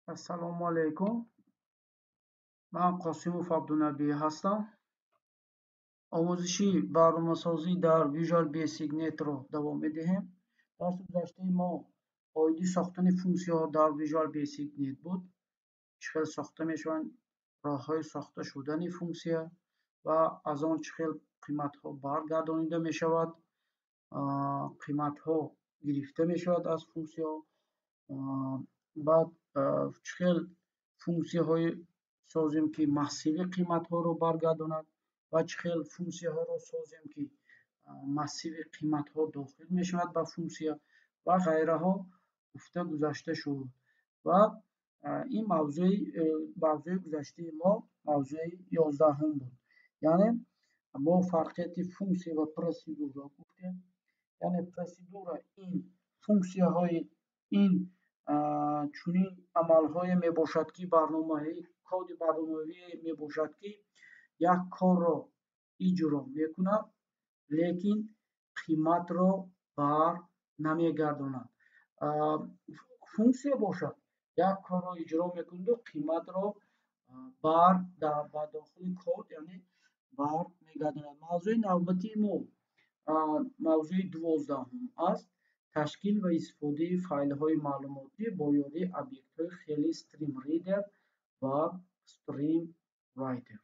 Ассалому алайкум. Ман Қосимов Абдунабӣ ҳастам. Омӯзиши барномасозӣ дар Visual Basic .NET-ро давом медиҳем. Дарси гузаштаи мо оиди сохтани функсияҳо дар Visual Basic .NET буд. Чӣ хел сохта мешаванд, роҳҳои сохта шудани функсия ва аз он чӣ хел қиматҳо баргардонида мешавад, қиматҳо гирифта мешавад аз функсияҳо, баъд чӣ хел функсияҳое созем, ки массиви қиматҳоро баргардонад, ва чӣ хел функсияҳоро созем, ки массиви қиматҳо дохил мешавад ба функсия ва ғайраҳо гуфта гузашта шуд. Ва ин мавзӯи гузаштаи мо мавзӯи 11-ум буд. Яъне мо фарқияти функсия ва процедура гуфтем. Яъне процедура ин функсияҳои ин чунин амалҳое мебошад, ки барномаи коди барномавие мебошад, ки як корро иҷро мекунад, лекин қиматро бар намегардонад. Функсия бошад, як корро иҷро мекунаду қиматро бар ба дохили код, яъне бар мегардонад. Мавзӯи навбатии мо мавзӯи 12-ум аст: ташкил ва истифодаи файлҳои маълумотӣ бо ёрии объектҳои хели StreamReader ва StreamWriter.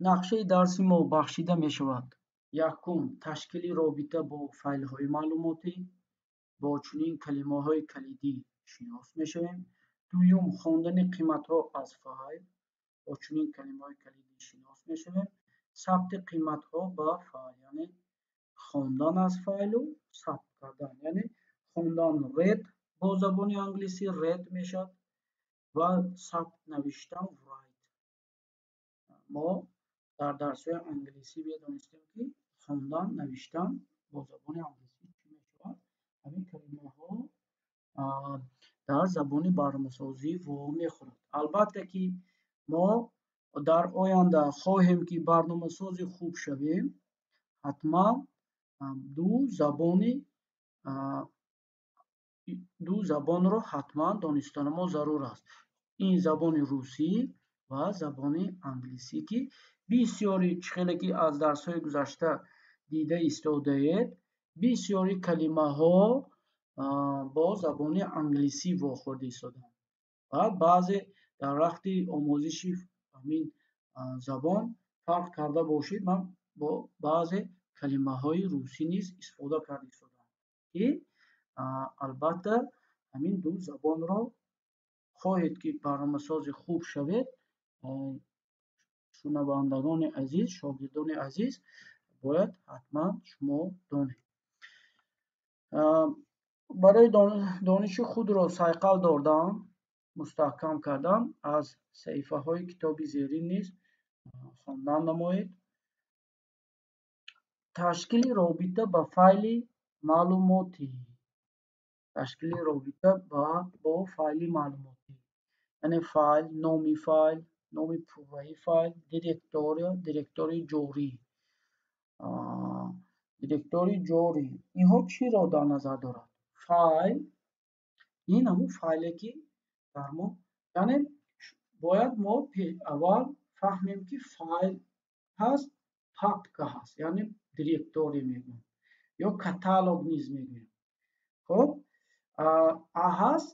Нақшаи дарси мо бахшида мешавад: якум, ташкили робита бо файлҳои маълумотӣ, бо чунин калимаҳои калидӣ шинос мешавем; дуюм, хондани қиматҳо аз файл, бо чунин калимаҳои калидӣ шинос мешавем; сабти қиматҳо ба файл, яъне хондан аз файлу сабт кардан, яъне хондан read, бо забони англисӣ read мешавад, ва сабт навиштан write. Мо дар дарсҳои англисӣ медонистем, ки хондан, навиштан бо забони англисӣ чӣ мешавад. Ҳамин калимаҳо дар забони барномасозӣ вомехӯрад. Албатта ки мо дар оянда хоҳем, ки барномасози хуб шавем, ҳатман ду забонро ҳатман донистани мо зарур аст: ин забони русӣ ва забони англисӣ, ки бисёри, чӣ хеле ки аз дарсҳои гузашта дида истодаед, бисёри калимаҳо бо забони англисӣ вохӯрда истодаанд ва баъзе дар вақти омӯзиши ҳамин забон фарқ карда бошед, ман бо баъзе калимаҳои русӣ низ истифода карда истодаам, ки албатта ҳамин ду забонро хоҳед, ки барномасози хуб шавед, шунавандагони азиз, шогирдони азиз, бояд ҳатман шумо донед. Барои дониши худро сайқал додан, мустаҳкам кардан, аз саҳифаҳои китоби зерин низ хондан намоед. Ташкили робита ба файли маълумотӣ, ташкили робита бо файли маълумотӣ, яъне файл, номи файл, номи пурраи файл, директория, директории ҷорӣ, директории ҷорӣ. Инҳо чиро дар назар дорад? Файл ин ҳамун файле, ки дар мо, яъне бояд мо аввал фаҳмем, ки файл ҳаст, папка ҳаст, яъне директория мегӯем ё каталог низ мегӯем. Хуб, ҳаст,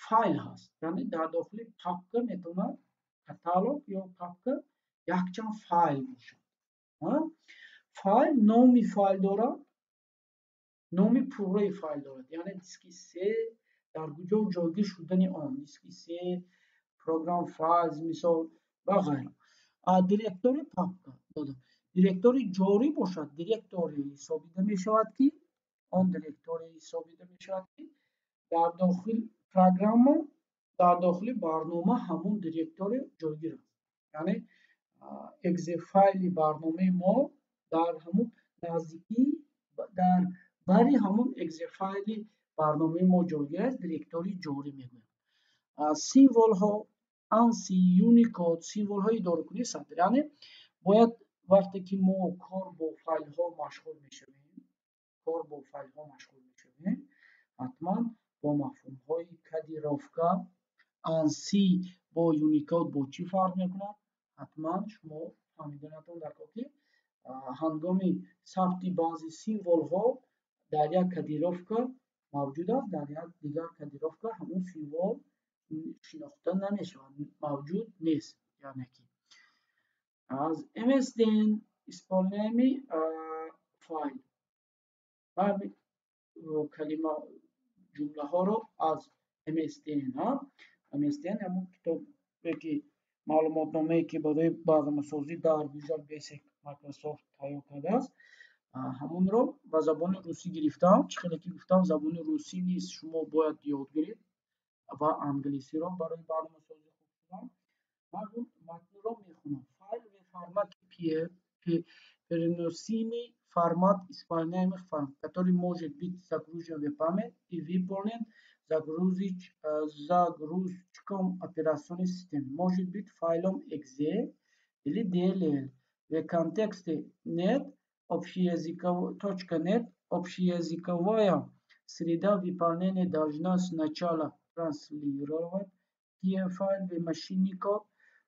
файл ҳаст, яъне дар дохили папка метавонад, каталог ё папка, якчанд файл бошад. Файл номи файл дорад, номи пурраи файл дорад, яъне диски C, дар куҷо ҷойгир шудани он, диски C, Program Files, мисол, ва ғайра. Директория папка, директории ҷорӣ бошад, директория ҳисобида мешавад, ки он директория ҳисобида мешавад, ки дар дохил программа, дар дохили барнома ҳамун директория ҷойгир аст, яъне exe файли барномаи мо дар ҳамун наздикӣ, дар бари ҳамун exe файли барномаи мо ҷойгир аст, директории ҷорӣ мегӯянд. Символҳо ANSI, Unicode, символҳои идоракунии сатр, яъне бояд вақте ки мо кор бо файлҳо машғул мешавем, кор бо файлҳо машғул мешавем, ҳатман Ҳатман бо мафҳумҳои кодировка, ANSI бо Unicode бо чӣ фарқ мекунад, ҳатман шумо фаҳмиданатон даркор, ки ҳангоми сабти баъзе символҳо дар як кодировка мавҷуд аст, дар як дигар кодировка ҳамон символ шинохта намешавад, мавҷуд нест. Яъне ки аз MSDN исполняемый файл калима ҷумлаҳоро аз MSDN, MSDN ҳамон китобе ки маълумотномае ки барои барномасозӣ дар Visual Basic Microsoft тайёр кардааст, ҳамонро ба забони русӣ гирифтам. Чӣ хеле ки гуфтам, забони русӣ низ шумо бояд ёд гиред ва англисиро барои барномасозӣ хуб шудан. Ман матнро мехонам. Файл в формате переносимый формат исполняемых форм, который может быть загружен в память и выполнен загрузчиком операционной системы. Может быть файлом exe или DLL. В контексте .NET .NET общеязыковая среда выполнения должна сначала транслировать файл в машинный код,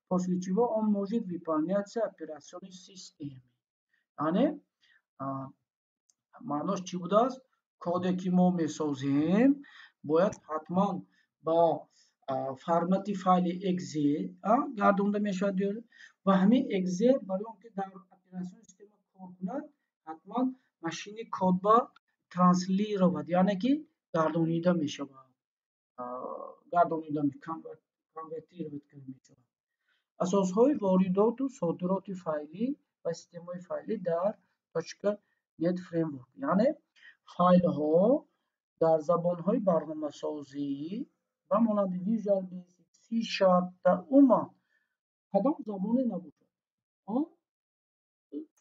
после чего он может выполняться операционной системой. Яъне маънош чӣ будааст? Коде ки мо месозем, бояд ҳатман ба формати файли exe гардонда мешавад ва ҳамин exe барои он ки дар операционная система кор кунад, ҳатман машинный код ба транслировать, яъне ки гардонида мешавад, гардонида, конвертировать карда мешавад. Асосҳои воридоту содироти файлӣ ва системаҳои файлӣ дар .NET Framework, яъне файлҳо дар забонҳои барномасозӣ ба монанди Visual Basic, C Sharp, дар умуман кадом забоне набошад, он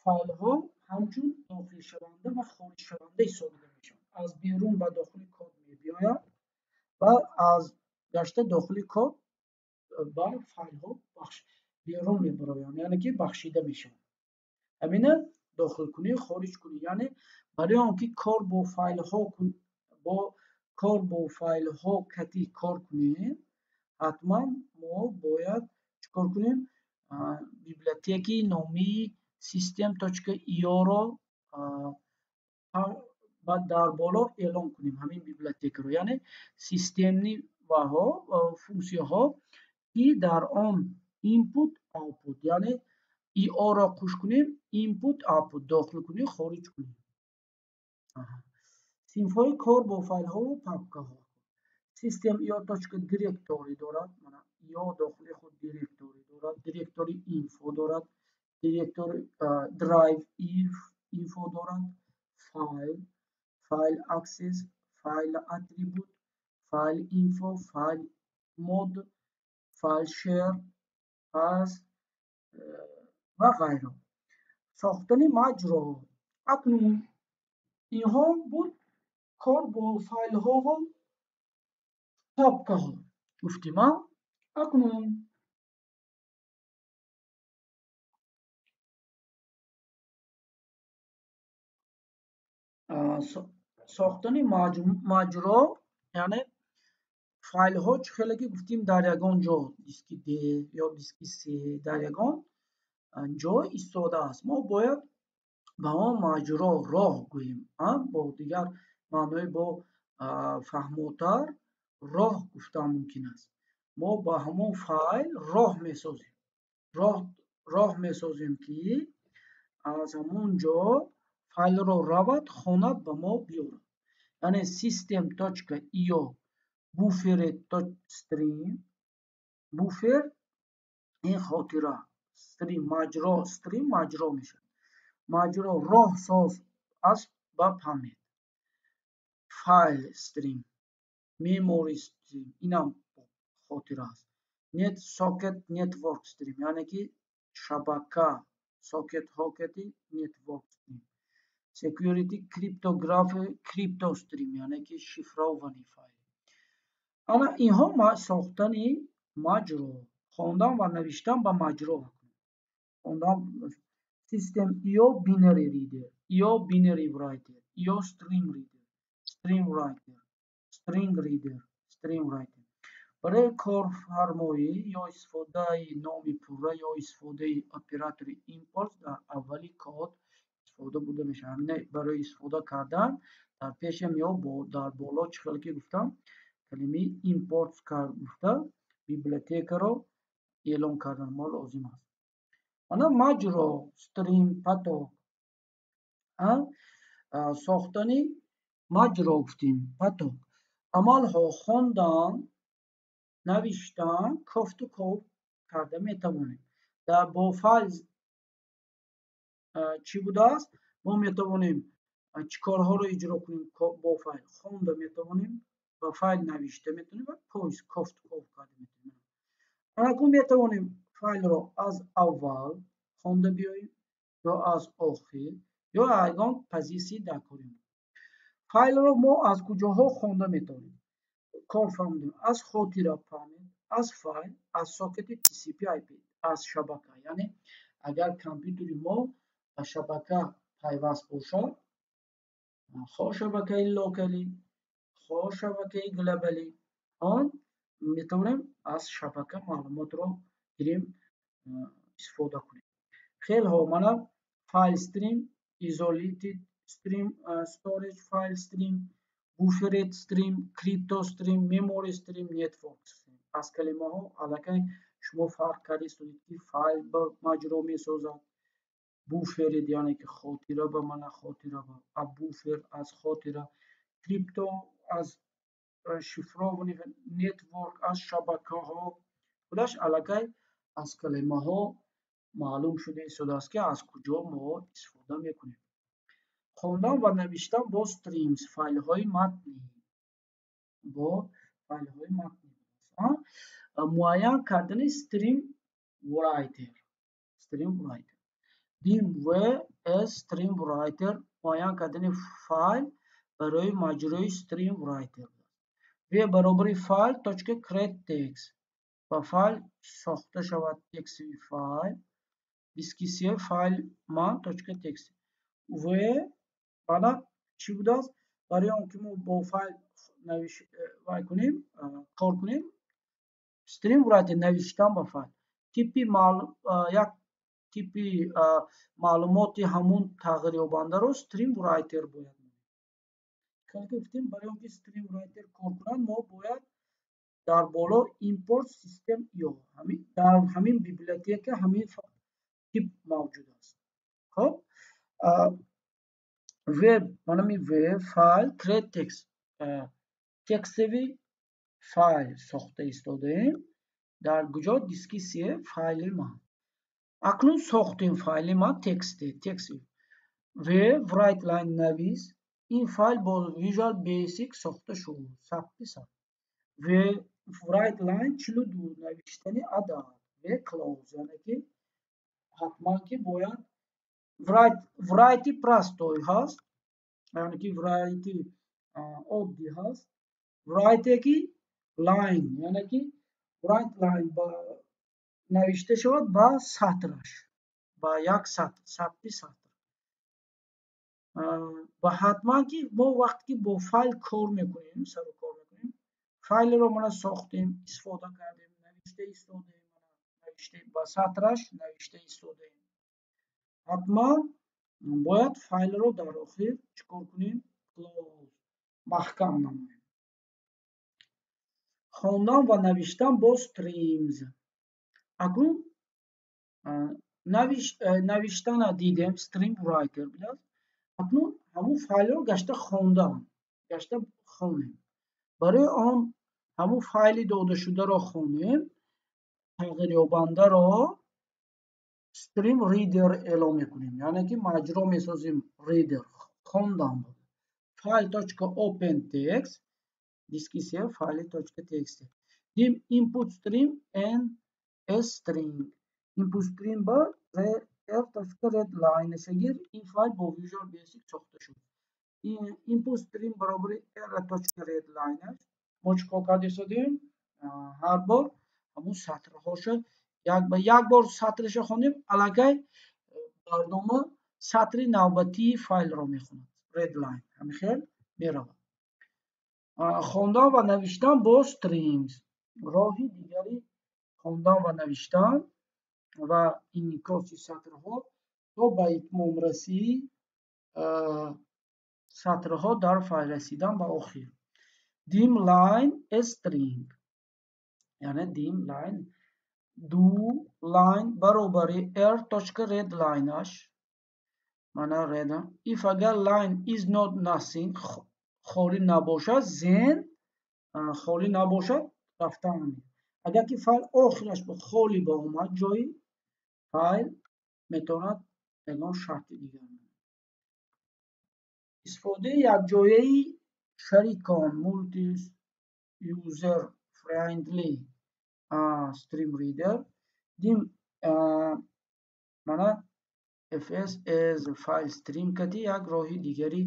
файлҳо ҳамчун дохилшаванда ва хориҷшаванда ҳисобида мешаванд. Аз берун ба дохили код мебиёянд ва аз гашта дохили код ба файлҳо берун мебароянд, яъне ки бахшида мешаванд. Ҳамина дохилкунӣ, хориҷкунӣ, яъне барои он ки кор бо файлҳо бо кор бо файлҳо кати кор кунем, ҳатман мо бояд чӣ кор кунем? Библиотекаи номии system.io-ро дар боло эълон кунем, ҳамин библиотекаро, яъне системный ваҳо, функсияҳо, ки дар он input output, яъне IO-ро қуш кунем, input output, дохил кунем, хориҷ кунем. Синфҳои кор бо файлҳову папкаҳо. System IO точка directory дорад, IO дохили худ directory дорад, directory info дорад, directory drive info дорад, file, file access, file attribute, file info, file mode, file share, path ва ғайра. Сохтани маҷро. Акнун инҳо буд кор бо файлҳову папкаҳо гуфтим. Акнун сохтани маҷро, яъне файлҳо чӣ хеле ки гуфтим, дар ягон ҷо, диски D ё диски C, дар ягон ҷо истодааст. Мо бояд ба он маҷро роҳ гӯем, бо дигар маънои бо фаҳмотар роҳ гуфтан мумкин аст. Мо ба ҳамон файл роҳ месозем, роҳ месозем, ки аз ҳамон ҷо файлро равад, хонад, ба мо биёрад. Яъне system.io buffer stream, buffer ин хотира, stream маҷро, stream маҷро мешавад. Маҷро роҳ соз аст ба память. File stream, memory stream, инам хотира аст. Net socket network stream, яъне ки шабака, socket ҳокети network stream. Security cryptography crypto stream, яъне ки шифрованный файл. Ана инҳо сохтани маҷро, хондан ва навиштан ба маҷро. Хондан system IO binary reader, IO binary writer, IO stream reader, stream writer, stream String reader, stream writer. Барои корфармоӣ ё истифодаи номи пурра ё истифодаи оператори import дар аввали код истифода бурда мешавад. Ҳамина барои истифода кардан дар пешам ё дар боло, чӣ хеле ки гуфтам, калимаи import кард гуфта, библиотекаро эълон кардан мо лозим аст. Мана маҷро, stream, поток. Сохтани маҷро гуфтем, поток. Амалҳо: хондан, навиштан, кофту ков карда метавонем. Дар бо файл чӣ будааст? Мо метавонем чӣ корҳоро иҷро кунем бо файл? Хонда метавонем, ба файл навишта метавонем ва поиск, кофту ков карда метавонем. Акнун метавонем файлро аз аввал хонда биёем ё аз охир ё ягон позитсия дар кори мо. Файлро мо аз куҷоҳо хонда метавонем? Кор фармудем: аз хотира, память, аз файл, аз сокети TCP/IP, аз шабака. Яъне агар компютери мо ба шабака пайваст бошад, хоҳ шабакаи локалӣ, хоҳ шабакаи глобалӣ, он метавонем аз шабака маълумотро гирем, истифода кунем. Хелҳо мана: file stream, isolated stream storage, file stream, buffered stream, crypto stream, memory stream, network stream. Аз калимаҳо аллакай шумо фарқ карда истодед, ки файл ба маҷро месозад, buffered, яъне ки хотира ба, мана, хотира ба, буфер аз хотира, crypto аз шифровани, network аз шабакаҳо. Худаш аллакай аз калимаҳо маълум шуда истодааст, ки аз куҷо мо истифода мекунем. Хондан ва навиштан бо streams, файлҳои матнӣ, бо файлҳои матнӣ. Муайян кардани stream writer, stream writer. Dim v as stream writer. Муайян кардани файл барои маҷрои stream writer. V баробари file точка create text, ба файл сохта шавад текстовый файл, диски C, файл ман точка текст. В баъдан чӣ будааст? Барои он ки мо бо файл вай кунем, кор кунем, stream writer, навиштан ба файл, типи як типи маълумоти ҳамун тағйирёбандаро stream writer бояд. Гуфтем, барои он ки stream writer кор кунад, мо бояд дар боло import system io, дар ҳамин библиотека ҳамин тип мавҷуд аст. Хоб, в манами в file create text, текстовый файл сохта истодаем. Дар куҷо? Диски C, файли ман. Акнун сохтем файли ман тексте, текст. В write line, навис, ин файл бо Visual Basic сохта шуд, сабти сабт. В write line 42, навиштани адад. В close, яъне ки ҳатман ки бояд write простой ҳаст, яъне ки write оддӣ ҳаст, write ки line, яъне ки write line ба навишта шавад ба сатраш, ба як сатр, сабти сатр. Ва ҳатман ки мо вақте ки бо файл кор мекунем, сару кор мекунем, файлро мана сохтем, истифода кардем, навишта истодаем, навишта ба сатраш навишта истодаем, ҳатман бояд файлро дар охир чӣ кор кунем? Close, маҳкам намоем. Хондан ва навиштан бо streams. Акнун навиштана дидем, stream writer будааст. Акнун ҳамун файлро гашта хондан, гашта хонем. Барои он ҳамун файли додашударо хонем, тағйирёбандаро stream reader эълон мекунем, яъне ки маҷро месозем reader, хондан. File точка open text, диски C, файли точка txt. Dim input stream n as string, input stream ба r точка read line гир, ин файл бо Visual Basic сохта шуд. Input stream баробари r точка read line. Мо чӣ кор карда истодем? Ҳар бор ҳамун сатрҳоша як ба як бор сатраша хондем, аллакай барнома сатри навбатии файлро мехонад. Readline ҳамин хел меравад. Хондан ва навиштан бо streams. Роҳи дигари хондан ва навиштан ва инъикоси сатрҳо то ба итмомрасии сатрҳо дар файл, расидан ба охир. Dim line as string, яъне dim line ду line баробари r точка read line аш, мана read. If агар line is not nothing, холӣ набошад, then холӣ набошад, рафтан. Агар ки файл охираш ба холӣ ба омад, ҷои файл метавонад ягон шарти дигар. Истифодаи якҷояи шарикон, multi user friendly stream reader. Dim мана fs as file stream кати як роҳи дигари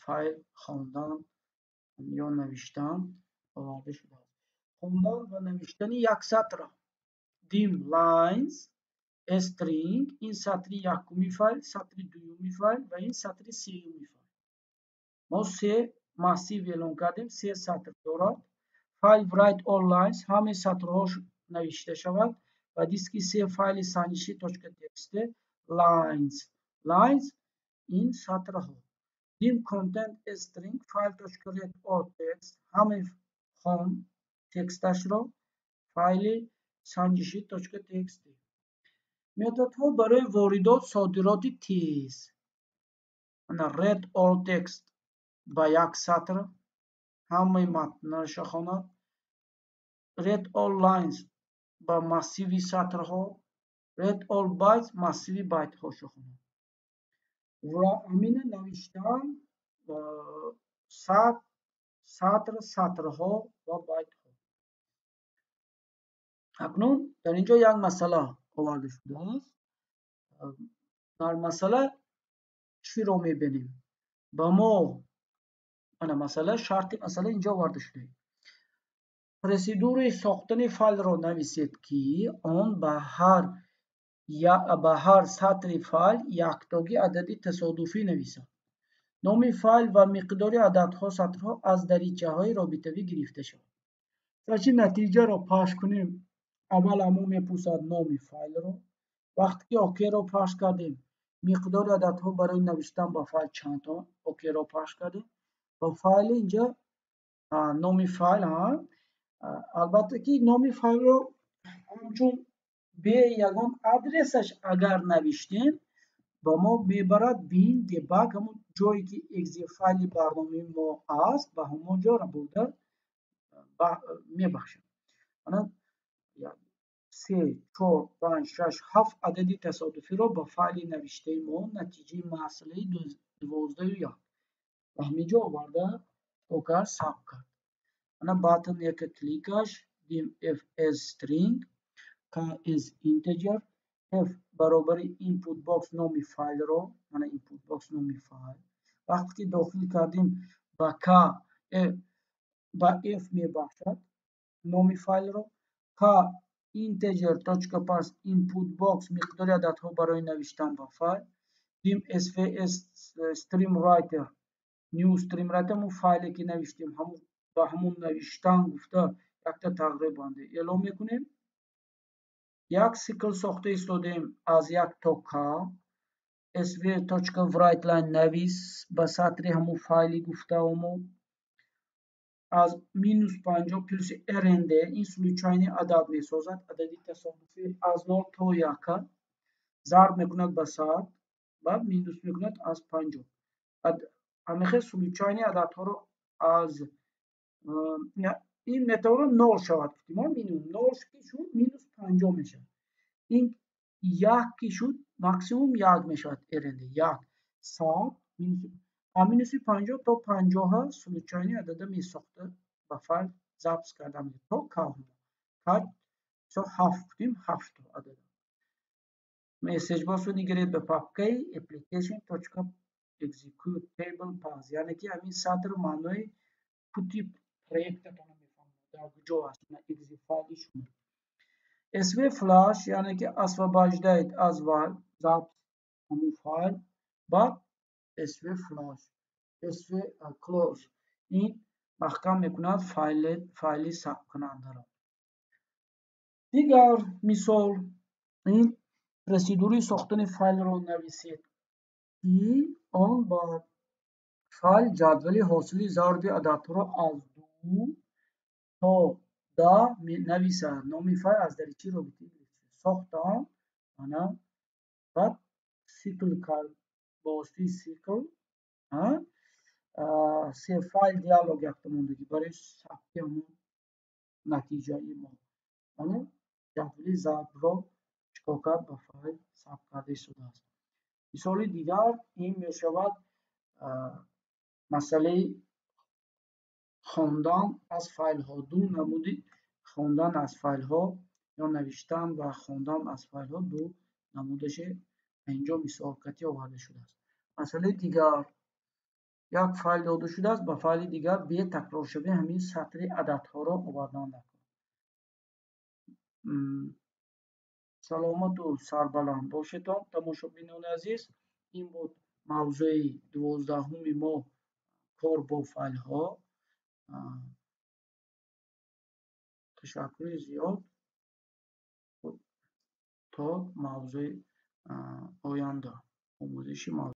файл хондан ё навиштан оварда шудааст. Хондан ва навиштани як сатр. Dim lines string, ин сатри якуми файл, сатри дуюми файл ва ин сатри сеюми файл. Мо се массив эълон кардем, се сатр дорад. File write all lines, ҳамаи сатрҳо навишта шавад ва диски се файли санҷишӣ точка txt. Lines, lines ин сатрҳо. Dim content string file точка read all text, ҳамаи хон тексташро файли санҷишӣ точка txt. Методҳо барои воридот, содироти тез. Read all text ба як сатр ҳамаи матнаша хонад, read all lines ба массиви сатрҳо, read all bytes массиви байтҳоша хонад ва ҳамина навиштан сатр, сатрҳо ва байтҳо. Акнун дар ин ҷо як масъала оварда шудааст. Дар масъала чиро мебинем? Ба мо ана масъала, шарти масъала инҷо оварда шуда: процедураи сохтани файлро нависед, ки он ба ҳар сатри файл яктоги адади тасодуфӣ нависад. Номи файл ва миқдори ададҳо, сатрҳо аз даричаҳои робитавӣ гирифта шавад. Чӣ натиҷаро пахш кунем? Аввал мо мепурсад номи файлро. Вақте ки окейро пахш кардем, миқдори ададҳо барои навиштан ба файл чандто? Окейро пахш кардем ба файли инҷа номи файл. Албатта ки номи файлро ҳамчун бе ягон адресаш агар навиштем, ба мо мебарад bin debug, ҳамон ҷое ки exe файли барномаи мо аст, ба ҳамон ҷо бурда мебахшад. Се, чор, панҷ, шаш, ҳафт адади тасодуфиро ба файли навиштаи мо, натиҷаи масъалаи 12.1, ба ҳамин ҷо оварда окар сабт кард. Ана button яка кликаш dim f as string, k as integer, f баробари input box номи файлро. Мана input box номи файл. Вақте ки дохил кардем, ба k, ба f мебахшад номи файлро. K integer точка parse input box, миқдори ададҳо барои навиштан ба файл. Dim sv as stream writer new stream writer, ҳамун файле ки навиштем, ба ҳамун навиштан гуфта якта тағйирбанда эълон мекунем. Як цикл сохта истодаем аз як то к. Sv точка writeline, навис ба сатри ҳамун файли гуфтаомо аз минус 50 плюси rnd, ин случайный адад месозад, адади тасодуфӣ аз нол то яка, зарб мекунад ба 100, баъд минус мекунад аз 50. Ҳамихел случайный ададҳоро аз ин метавонад нол шавад, минимум нол ки шуд, минус 50 мешавад. Ин як ки шуд, максимум як мешавад. Rnd як, 100, минуси 50 то 50-а случайный адада месохта, ба файл запись карда то к к ҳафт гуфтем, ҳафто адада. Message box ро нигаред ба папкаи application точка executable path, яъне ки ҳамин сатр маънои пути проектатонро мефаҳмад, дар куҷо аст exe файли шумо. Sv flush, яъне ки освобождает аз запись ҳамун файл, баъд sv flush. Sv close, ин Маҳкам мекунад файли сабткунандаро. Дигар мисол: ин процедураи сохтани файлро нависед, ки он ба файл ҷадвали ҳосили зарби ададҳоро аз 2 то 10 нависад. Номи файл аз даричаи робитаи сохтан, ана баъд цикл кард, бо воситаи цикл save file dialog якта мондагӣ барои сабти ҳамон натиҷаи мо. Ана ҷадвали зарбро чикор кард? Ба файл сабт карда истодааст. Мисоли дигар ин мешавад масъалаи хондан аз файлҳо. Ду намуди хондан аз файлҳо ё навиштан ва хондан аз файлҳо, ду намудаше инҷо мисолкатӣ оварда шудааст. Масъалаи дигар: як файл дода шудааст, ба файли дигар бе такроршавии ҳамин сатри ададҳоро овардан даркор. Саломату сарбаланд бошедон, тамошобинони азиз. Ин буд мавзӯи 12-уми мо: кор бо файлҳо. Ташаккури зиёд, то мавзӯи оянда, омӯзиши мавзӯъ.